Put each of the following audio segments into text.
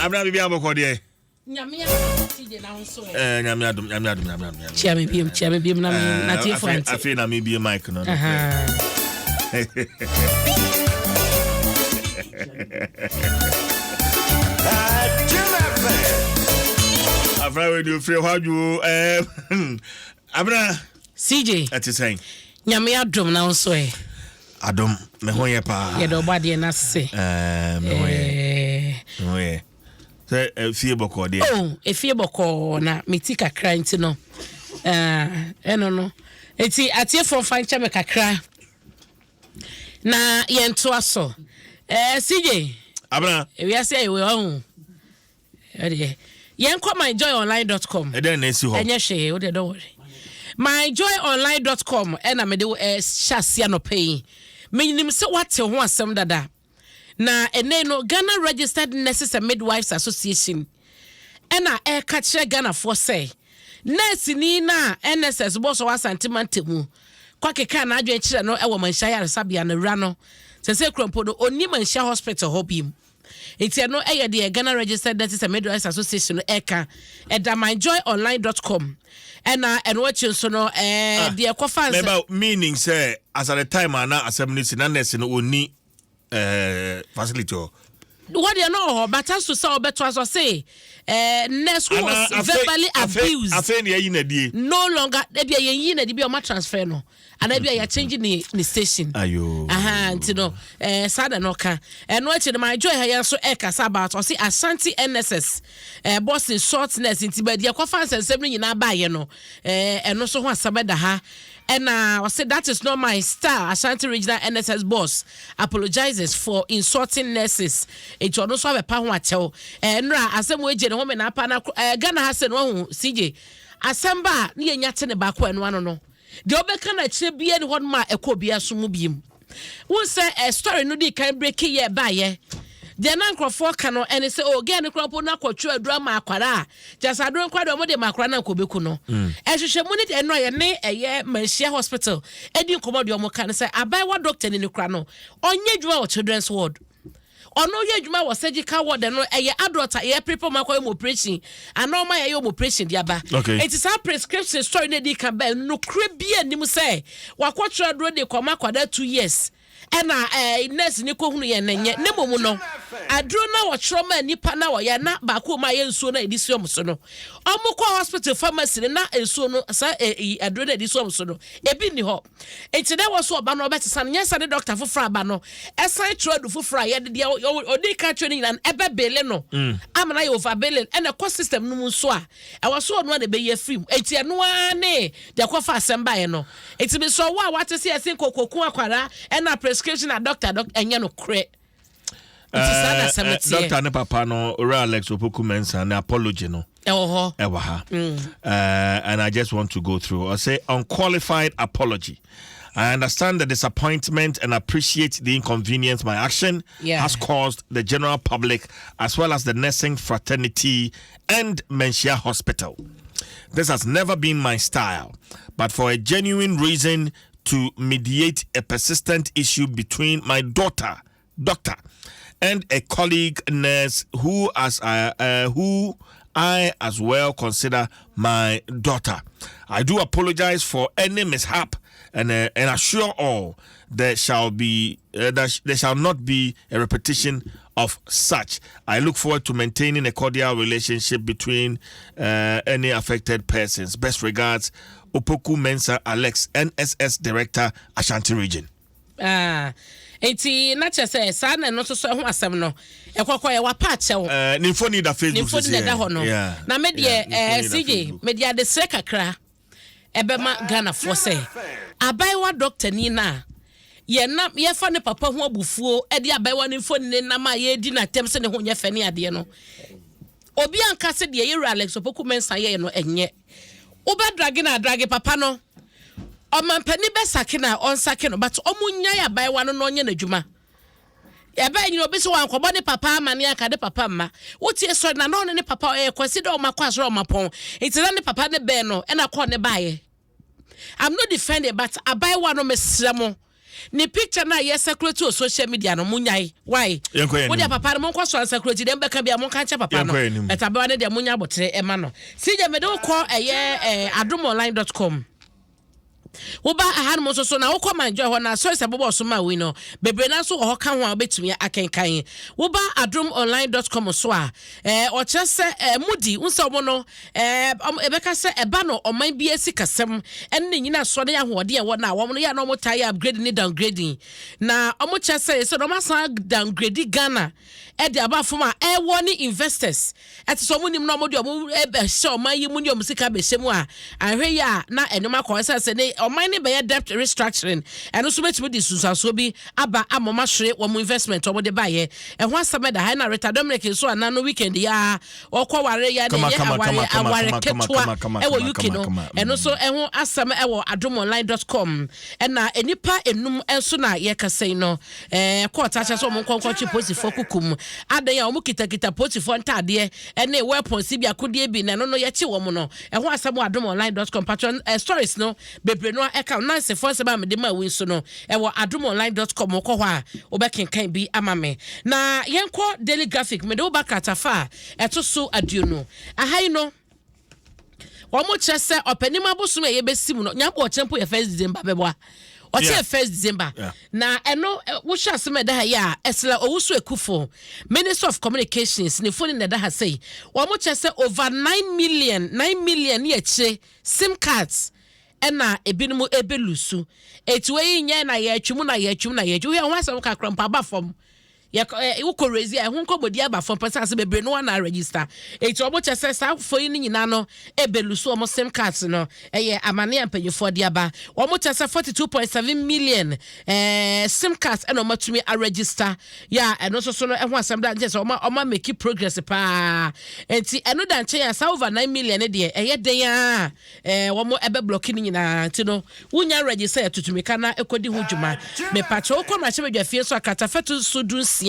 Abena biribi abɔkɔ deɛ. Nyame adom TJ na wo nso ɛ. Eh, nyame adom, nyame adom, nyame adom. Kyia me biem, kyia me biem na me eh, na tie fo ante. Afei na me bie mic no. Afra radio free hɔ adwo eh Abena. CJ. Ɛte sɛn? Nyame adom na wo nso ɛ. Adom, me ho yɛ paa. Yɛde ɔbɔ adeɛ no ase. Eh, me ho yɛ. Eh. Me ho yɛ. Sɛ efie bɔkɔɔ deɛ. Oh, efie bɔkɔɔ na me ti kakra nti no. Ɛno no. Eti atiefoɔ mfa nkyɛ me kakra. Na yɛntoa so. Eh, CJ. Abena. Ewiase ayɛ wei ɔho. Ɛdeɛ yɛnkɔ myjoyonline.com. Ɛdɛn na esi hɔ? Ɛnyɛ hwee, wo deɛ don't worry. myjoyonline.com ɛna mede hyɛ aseɛ anɔpa yi. Menim sɛ woate ho asɛm dada. Na ɛnɛ no Ghana Registered Nurses and Midwives Association ɛna ɛreka kyerɛ Ghanafoɔ sɛ nɛɛseni no a NSS bɔ so wɔ Asante mantam kɔkeka n'adwene kyerɛ no wɔ Manhyia Ayaresabea no wura no sɛ sɛ kura mpo no ɔnni Manhyia Hospital hɔ bi mu. Nti ɛno ɛyɛ deɛ Ghana Registered Nurses and Midwives Association no ɛka. Ɛda myjoyonline dot com. Ɛna ɛno akyi nso no ɛɛ ah, deɛ ɛkɔfa nsɛ. Mɛba meaning sɛ as at the time a na asɛm no si na nurse no ɔnni ɛɛ facility hɔ. Wɔ deɛ no wɔ hɔ bata so sɛ ɔbɛto aso se ɛɛ nurse who was verbally abused. Afei na yɛyi n'adie. No longer ebi a yɛn yi n'adi bi a ɔma transfer no. anaa bi a yɛakyɛngye ne ne station. Ayo. Aha nti no ɛɛ eh, saa na na ɔka. Ɛno akyi no my joy ha yɛn nso ɛkasa about ɔsi Ashanti NSS ɛɛ eh, boss short nurse nti baabi ɛkɔfa nsɛnsɛm no nyinaa baayɛ no ɛɛ eh, ɛno nso ho asɛm ɛda ha. Ɛna ɔsi that is not my style Ashanti regional NSS boss apologizes for insulting nurses. Nti ɔno nso abɛpa ho akyɛw. Ɛɛ nnora asɛm wo egye ne ho me na apa na ɛɛ Ghana ha sɛ no wahu CJ asɛm ba a ne yɛnya te ne baako ɛno ano no. Deɛ ɔbɛka no akyerɛ biara ni hɔnom a ɛkɔ obiara so mu biem. Wohu sɛ eh, story no dii kan breki yɛ baayɛ. Deɛ na nkurɔfoɔ ka no ɛne sɛ oh girl no koraa mpo no akɔtwerɛ aduro ama akwara a kyɛ sɛ aduro nkora deɛ wɔde ma akwara no anka ɔbɛku no. Mm. Ɛhwehwɛmu no deɛ ɛno a yɛne ɛyɛ Manhyia Hospital ɛdi nkɔmmɔ deɛ wɔka no sɛ abaayewa doctor ni no kora no ɔnyɛ adwuma wɔ children's ward. Ɔno yɛ adwuma wɔ surgical ward ɛno ɛyɛ adult a yɛ prepare ɔmo akɔyɛ ɔmo operation anaa ɔmo a yɛyɛ ɔmo operation de aba. Okay. Eti saa prescription story no edi kan bɛn nokorɛ bi anim sɛ wakɔtwerɛ aduro de kɔma akwadaa 2 years ɛna ɛɛ nurse ni kɔhunu yɛn na nyɛ ne mmom no aduro na wɔtwerɛ ma nipa na wɔyɛ na baako mu ayɛ nsuo na yɛde si ɔmo so no ɔmo kɔ hospital pharmacy no na nsuo no saa ɛɛ aduro na yɛde si ɔmo so no ebi nni hɔ. Nti na ɛwɔ so ɔba no ɔbɛsesa no, nyɛ sɛ ne dɔkta foforɔ aba no ɛsan twerɛ adu foforɔ a yɛde deɛ ɔdi kan twerɛ no nyinaa no ɛbɛbele no mm. ama no ayɛ overbilling ɛna ɛkɔ system no mu nso a ɛwɔ so ɔno a na ɛbɛyi afiri mu. Nti ɛno ara ne deɛ ɛkɔfa asɛm baeɛ no. Nti mesɛ ɔwɔ a wate sɛ yɛse nkɔkɔku akwara ɛna prescription a dɔkta dɔk ɛnyɛ no korɛ. Nti saa na asɛm no teɛ. Dɔkta ne papa no Owura Alex Opoku Mensah ne apology no ɛwɔ hɔ ɛwɔ ha. And I just want to go through. I say unqualified apology. I understand the disappointment and appreciate the inconvenience my action has caused the general public as well as the nursing fraternity and Manhyia Hospital. This has never been my style, but for a genuine reason to mediate a persistent issue between my daughter, doctor, and a colleague nurse who I as well consider my daughter. I do apologize for any mishap and assure all there shall not be a repetition of such. I look forward to maintaining a cordial relationship between any affected persons. Best regards, Opoku Mensah Alex, NSS Director, Ashanti Region. Ah, eti na kyerɛ sɛ saa na ɛno nso so ɛho asɛm no ɛkɔkɔ yɛ wapa akyɛw. Ne mfoni da Facebook. Ne mfoni na ɛda hɔ no. Na me deɛ CJ me deɛ adesrɛ kakra ɛbɛma Ghanafoɔ sɛ abayewa dɔkta ni na yɛnam yɛfa ne papa ho abufuo ɛde abayewa ne mfoni ne nam a yɛredi n'atɛm sɛ ne ho nyɛ fɛ ne adeɛ no, obi anka sɛ deɛ yɛwura Alex Opoku Mensah yɛyɛ no ɛnyɛ wobɛdrage no adrage papa no, ɔmampanin bɛsake no a ɔnsake no, but ɔmo nyae abayewa no na ɔnyɛ n'adwuma. Ɛbɛyɛ nyina obi sɛ wankɔbɔ ne papa ama ne anka ne papa mma wotie sɔre na na ɔne ne papa ɔyɛ kwasi dɛ ɔma kɔ asɔre ɔma pɔn nti na ne papa ne bɛn no ɛna kɔɔ ne baayɛ. I'm not defending, but abayewa no, mesrɛ mo. Ne picture no a yɛ circulate wɔ social media no monyae why? Yɛnkɔ yɛn Mo deɛ anim. papa no monkɔ so ancirculate deɛ mobɛka bia monka nkyɛ papa no Yɛnkɔ yɛn anim. but abewa no deɛ monya abotere ɛma no. CJ mede wo kɔ ɛyɛ eh, adomonline dot com. Woba ahanom nso so na wokɔ My Joy hɔ na asɔre sɛ bobɔ so ma wei no bebree na nso wɔ hɔ ka ho a wobɛtumi akenkan. Woba adomonline dot com so a eh, ɔkyerɛ sɛ eh, mudi wo sɛ ɔmo no Ɛɛ, yɛbɛka sɛ ɛba no ɔman biara sikasɛm ne ne nnyinasoɔ ne ahoɔden a ɛwɔ no a, wɔn no yɛ a na wɔtaa yɛ upgrading ne downgrading. Na wɔkyerɛ sɛ sɛ wɔn asan downgrade Ghana de aba fam a, ɛwɔ ne investors ɛte sɛ wɔn nim na wɔn de wɔn bɛhyɛ ɔman yi mu ne wɔn sika bɛhyɛ mu a, anhwɛ yi a na nneɛma kɔ ɛsɛ sɛ ne ɔman no bɛyɛ debt restructuring. Ɛno nso bɛtumi de nsunsuansoɔ bi aba ama wɔn ahwere wɔn investment wɔn de baeɛ. Ɛho asɛm ɛda ha. Ɛna Rita Dominic nso anan no weekend yi ara ɔkɔ ware ya na ɛyɛ aware aware ketewa ɛwɔ UK no ɛno nso ɛho asɛm ɛwɔ adomonline dot com ɛna nnipa enum nso na yɛkasa yi no ɛɛ kɔɔt ahyɛ sɛ wɔn nkɔnkɔ kye polisifoɔ kukum adan a wɔn kitakita polisifoɔ ntaadeɛ ɛne weapons bi akodeɛ bi na ɛno no yɛkye wɔn no ɛho asɛm wɔ adomonline dot com patro ɛɛ stories no bebree no ɛka nansefoɔ nsɛm a mede ma wo nso no ɛwɔ adomonline dot com kɔ hɔ a wobɛkenkan bi ama me na yɛnkɔ Daily Graphic mede wo ba kratafa a ɛto so aduonu aha yi no wɔn kyerɛ sɛ ɔpanim abosom a yɛbɛsi mu no nyambo ɔkyerɛ mpo yɛ first December bɛboa ɔkyerɛ yeah. first December yeah. na ɛno wohwɛ asɛm a ɛda ha yi a ɛsla Owusu Ekufo Minister of Communications ne foni na ɛda ha sɛ wɔn kyerɛ sɛ over 9 million 9 million ne akyire sim cards ɛna ebinom ɛbɛlose. Eti wei nyɛ na yɛatwi mu na yɛatwi mu na yɛatwi wohwɛ ho asɛm kakra mpo aba fam yɛ wokɔ raise a ɛho nkɔmmɔdi aba fam pɛ sɛ ase bebree no wana register. Eti ɔmo kyɛ sɛ saa fo yi no nyinaa no ɛbɛlose ɔmo sim cards no. Ɛyɛ amane a mpanyinfoɔ de aba. Wɔn kyɛ sɛ 42.7 million sim cards ɛna ɔmo atumi aregister yɛ a ɛno nso so no ɛho asɛm da nkyɛn sɛ ɔmo make progress paa. Nti ɛno da nkyɛn a saa over 9 million ne deɛ ɛyɛ den a wɔn ɛbɛ block ne nyinaa. Nti no wonya register yɛ tutumika na ɛkɔdi ho dwuma. Mepakyɛ wokɔ mmarahyɛbadwa fie nso akratafɛto so 16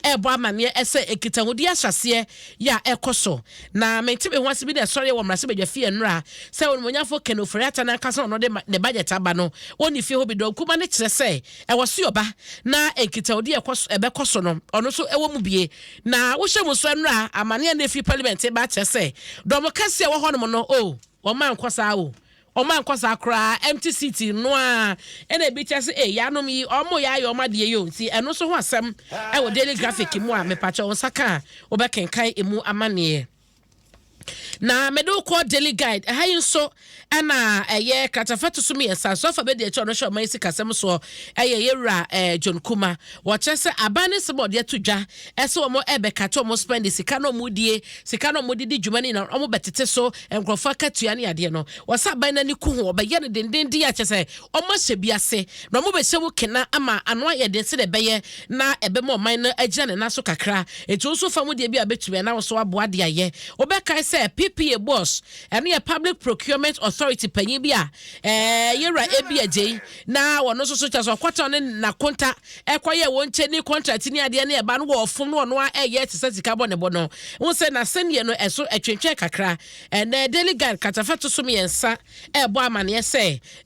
ɛrebɔ amanneɛ ɛsɛ nkitahodi ahyɛseɛ yɛ a ɛkɔ so na mente me ho ase bi na ɛsɔre wɔ mmarahyɛbadwa fie nnora sɛ onimonyafo Ken Ofori-Atta nankasa ɔno de ne budget aba no wɔne fie hɔ bi dɔm kuma ne kyerɛ sɛ ɛwɔ so yɔba na nkitahodi ɛbɛkɔ so no ɔno nso ɛwɔ mu bie. Na wohyɛ mu so nnora amanneɛ na ɛfiri parliament ba kyerɛ sɛ dɔm kɛseɛ wɔ hɔnom no o ɔma nkɔ saa o ɔma nkɔ saa koraa, empty seat no a ɛna ebi kyɛ sɛ ee yanom yi ɔmo yɛ ayɛ ɔmo adeɛ yi o. Nti ɛno nso ho asɛm ɛwɔ Daily Graphic mu a mepakyɛ wɔn nsa ka a wɔbɛkenkan emu amanneɛ. Na mede wokɔ Daily Guide ɛha yi nso ɛna ɛyɛ kratafa to so mmiɛnsa so afa bɛdi akyi. Ɔno hyɛ ɔman yi sikasɛm soɔ ɛyɛ yɛwura John Kuma. Wɔkyerɛ sɛ aban ne nsɛm a ɔde ato dwa ɛsɛ wɔn ɛbɛkate wɔn spend sika na wɔn die sika na wɔn de di dwuma no nyinaa wɔn bɛtete so nkurɔfoɔ akatua ne adeɛ no. Wɔsɛ aban n'ani ku ho wɔbɛyɛ no dendenden akyɛ sɛ wɔn ahyɛ bi ase na wɔn bɛhyɛ mu kena ama ano ayɛ den sɛ ɛbɛyɛ na ɛbɛma ɔman no agyina ne nan so kakra. Etu nso fa mu deɛ bi a bɛtumi ɛna so aboa de ayɛ. Wɔbɛkae sɛ PPA boss, ɛno yɛ Public Procurement Authority panyin bi a yɛwura ebi agye na wɔn nso so kyɛ sɛ ɔkɔtɔn ne nakonta ɛkɔyɛ wɔn nkyɛn ne contract ne adeɛ ne ɛba no wɔ ɔfom no ɔno a ɛyɛ te sɛ sika bɔ ne bɔ no wɔn sɛ n'asɛnniɛ no ɛso ɛtwentwɛn kakra. Ɛnɛ Daily Guide katafa to so mmiɛnsa ɛrebɔ amaneɛ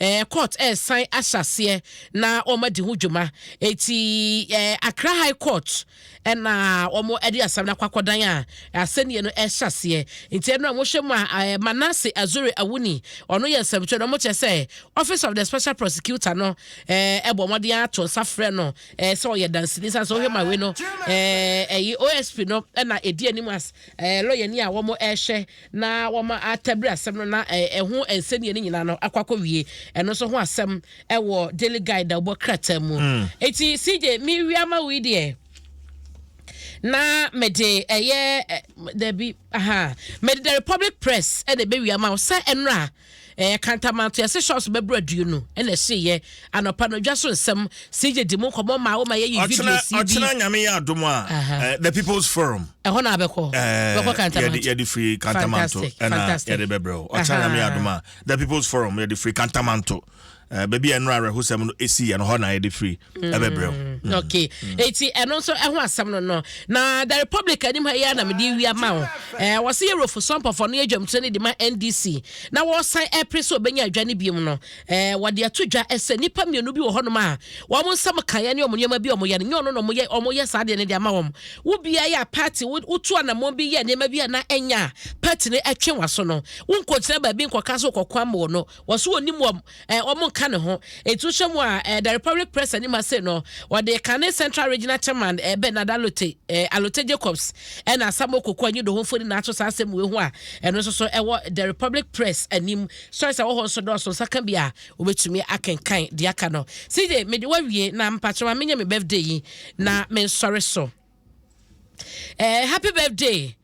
sɛ court ɛresan ahyɛ aseɛ na wɔn adi ho dwuma. Eti Accra High Court ɛna wɔn de asɛm no akɔ akɔdan a asɛnniɛ no ɛhyɛ aseɛ. Nti ɛno a wɔhyɛ mu a Manasseh Azure Awuni ɔno yɛ nsɛmtwerɛ no wɔn kyerɛ sɛ Office of the Special Prosecutor no ɛbɔ wɔn ato nsa frɛ no sɛ ɔyɛ dansini san sɛ ɔhwɛ ma wei no ɛyi OSP no ɛna edi anim as lɔyɛ ni a wɔn ɛrehwɛ na wɔn atabiri asɛm no na ɛho nsɛnniɛ no nyinaa no akɔ akɔ wie. Ɛno nso ho asɛm ɛwɔ Daily Guide a wɔbɔ krataa mu. Eti CJ mi wi ama wi deɛ na mede ɛyɛ dabi aha mede the Republic Press ɛna ɛbɛwi ama wo sɛ ɛnora Kantamanto yɛsɛ shops bɛboro 20 ɛna ɛhyeyɛ anɔpa no dwa so nsɛm. CJ di mu nkɔmmɔ ma wo ma yɛyi video si bi. Ɔkyena Nyame yɛ adom a the People's Forum. Ɛhɔ na abɛkɔ bɛkɔ Kantamanto. Yɛde firi Kantamanto ɛna yɛde bɛbrɛ wo. Ɔkyena Nyame yɛ adom a the People's Forum yɛde firi Kantamanto. Baabi a ɛno awerɛhosɛm no ɛsi yɛ no hɔ na yɛde firi ɛbɛbrɛ wo. Okay, eti ɛno nso ɛho asɛm no na The Republic anim ha yi a na mede wia ma wo. Wɔsi yɛ Ofosu Ampofo no yɛ dwamtire no de ma NDC na wɔsan ɛpere sɛ ɔbɛnya adwa no biom no, wɔde ato dwa ɛsɛ nipa mmienu bi wɔ hɔnom a wɔn nsɛm kaeɛ ne wɔn nneɛma bi a wɔn yɛ no nyɛ ɔno na wɔn yɛ saa deɛ no de ama wɔn. Wo bia yɛ a party wotu anammɔn bi yɛ nneɛma bi a na ɛnya a party no ɛtwe wa so no, wonkɔgyina baabi nkɔka so kɔkɔ ama wɔ no wɔso wɔnim wɔn, wɔn nka ne ho. Etu hyɛ mu a, The Republic Press anim ase no, wɔde kane Central Regional Chairman Bernard Allotey Jacobs ɛna Samuel Koko anyi do ho mfoni na ato saa asɛm wei ho a ɛno nso so ɛwɔ The Republic Press anim. Sɔre sɛ wɔhɔ nso dɔɔso nsa ka bi a wobɛtumi akenkan deɛ aka no. CJ, mede wawie na mpakyɛ ma menyɛ me birthday yi na mensɔre so. Happy birthday.